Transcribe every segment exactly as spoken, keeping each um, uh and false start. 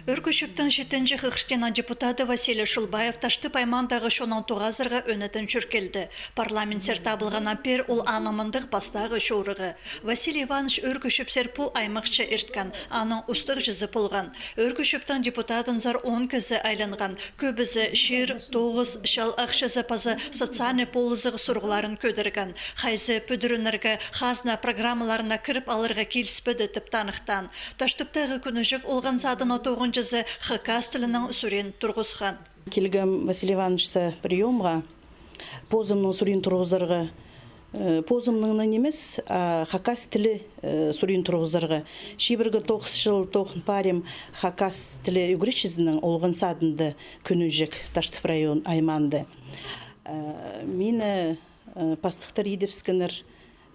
Ӧӧркі Чӧптің читінҷі хығыртынаң депутады Василий Шулбаев Таштып аймаандағы чоннаң тоғазарға ӧнетін чӧргелді. Парламентсер табылғаннаң пеер ол аның мындағ пастағы чорығы. Василий Иванович Ӧӧркі Чӧпсер пу аймахча ирткен, аның устағҷызы полған. Ӧӧркі Чӧптің депутадынзар он кізі айланған. Кӧбізі чир, тоғыс, чал ахчазы паза социальный полызығ сурығларын кӧдірген. Хайзы пӱдірінерге хазна программаларына кіріп аларға киліспеді тіп таныхтаан. Таштыптағы кӱнӱҷек олған садының тоғынҷызы хакас тілінің сурин турғысхан. Килгем Василий Ивановичсер приёмға позымның сурин турғызарға, э, позымның нимес, а хакас тілі, э, сурин турғызарға. Чибіргі тоғыс чыл тоғын парим хакас тілі ӱгретчізінің олған садында кӱнӱҷек Таштып район аймаанда. Э, мині, э, пастыхтар идібіскеннер,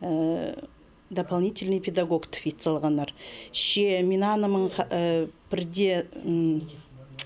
э, дополнительный педагог тіп ит салғаннар. Че мин анымның ха-, э, пірдее, м,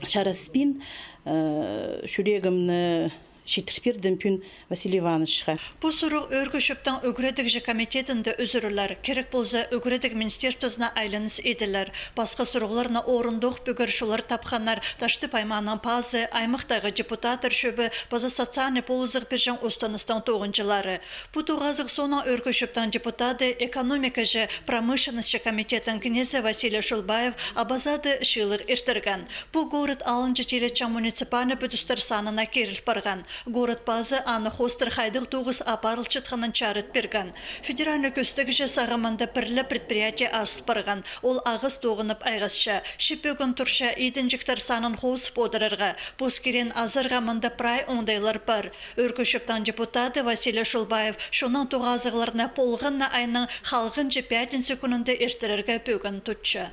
чараспин, э, чӱрегімні читір пирдім пӱӱн Василий Ивановичха. Пу сурығ Ӧӧркі Чӧптің ӱгредігҷі комитетінде ӱзӱрілер, кирек полза, ӱгредіг министерствозына айланыс иділер. Пасха сурығларны орындох пӱгер чоллар тапханнар Таштып аймааның пазы, аймахтағы депутаттар чӧбі паза социальный полызығ пирҷең устаныстың тоғынҷылары. Пу тоғазығ соонаң Ӧӧркі Чӧптің депутады, экономикаҷа, промышленностьча комитеттің кнезі Василий Шулбаев Абазада чыылығ иртірген. Пу город алынҷа тилетчең муниципальный пӱдістер санына киріл парған. Город пазы аны хоостыра хайдағ тоғыс апарылчатханын чарыт пирген. Федеральный кӧстегҷі сағам мында пір ле предприятие азыл парған. Ол ағас тоғынып айғасча. Че пӧгін турча идінҷектер санын хоозып одырарға. Пос кирен азарға мында прай оңдайлар пар. Ӧӧркі Чӧптің депутаты Василий Шулбаев чонның тоғазығларны полған на айның халғанҷы пятница кӱнінде иртірерге пӧгін тутча.